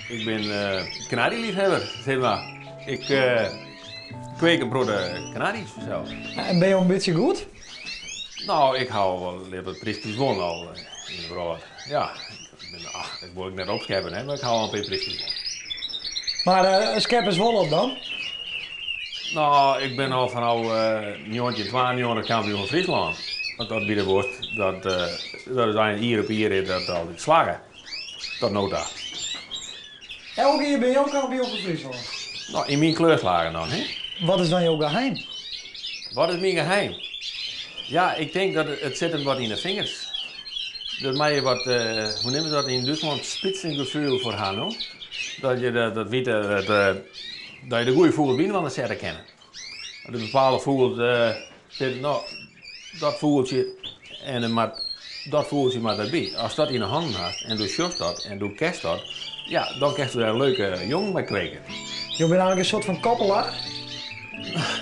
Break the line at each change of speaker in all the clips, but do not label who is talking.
Ik bin kanaryleafhawwer, sis mar. Ik kweek in protte kanaries fansels.
En binne jo in bytsje goed?
No, ik ha al wol wat pryskjes wûn al yn de wrâld. Ja, ik bin, ach, ik wol ek net opskeppen, hè, mar ik ha al in pear pryskjes wûn.
Mar skeppest wol op dan?
No, ik bin al fanôf 1992 kampioen fan Fryslân. Want dat by de worst, dat, dat is eins jier op jier is dat altyd slagge. Tot no ta.
Elk jier binne jo kampioen fan Fryslân?
No, yn myn kleurslagen dan, hè.
Wat is dan jo geheim?
Wat is myn geheim? Ja, ik tink dat it sit him wat yn de fingers. Dat mei je wat, hoe neame se dat yn Dútslân, Spitzengefühl foar ha, no? Dat je dat witte, dat, dat je de goede fûgels byinoar sette kinne. De bepaalde fûgels sizze, no, dat fûgeltsje en dan moat dat fûgeltsje moat derby. Ast dat yn 'e hannen hast en do sjochst dat en do kenst dat, ja, dan kinst der in leuke jongen mei kweke.
Jo binne eigenlik in soart fan koppelaar?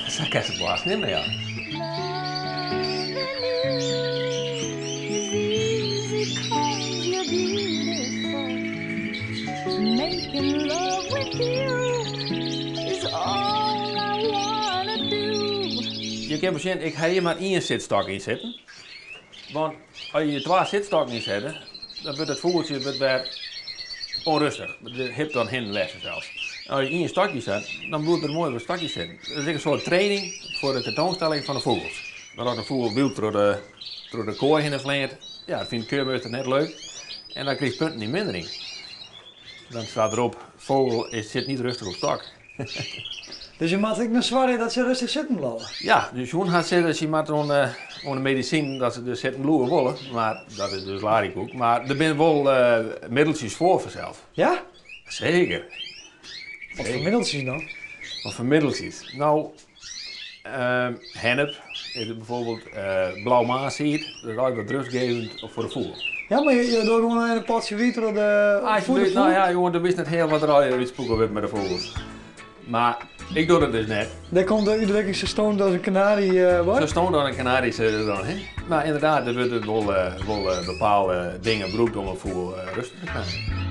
Sa kinst it wol hast neame, ja. Je kinne sjen, ik ha hjir mar ien sitstok yn sitten. Want as je hjir twa sitstokken yn sette, dan wurdt it fûgeltsje wurdt wer ûnrêstich. De hipt dan hin en wer fansels. As je ien stokje set, dan bliuwt der moai op it stokje sitten. Dat is ek in soart training foar de tentoanstelling fan de fûgels. Want as in fûgel wyld troch de koai hinne fleant, ja, dat fynt de keurmeester net leuk. En dan krijst punten yn mindering. Dan staat derop, vogel is, sit niet rustig op stok.
Dus je moatte ek noch soargje dat se rêstich sitten bliuwe?
Ja, dus jûn hat se, sy moat oan de, oan de medisinen dat se dus sitten bliuwe wolle. Mar dat is dus lariekoek. Mar der binne wol middeltsjes foar fansels.
Ja?
Seker.
Wat foar middeltsjes dan?
Wat foar middeltsjes? No, hennep is it bijvoorbeeld, blau maansied, dat is eigenlijk wat rustgevend foar de fûgel.
Ja, mar je dogge gewoan even in potsje wiet troch de
Alsjeblieft, nou ja, jongen, do witst net hiel wat der allegear útspoeke wurdt mei de fûgels. Mar ik doch dat dus net.
Dêr komt de útdrukking sa stoned as in kanarie wei?
Sa stoned as in kanarie sizze se dan, hè. Mar ynderdaad, der wurde wol bepaalde dingen brûkt om in fûgel rêstich te krijen.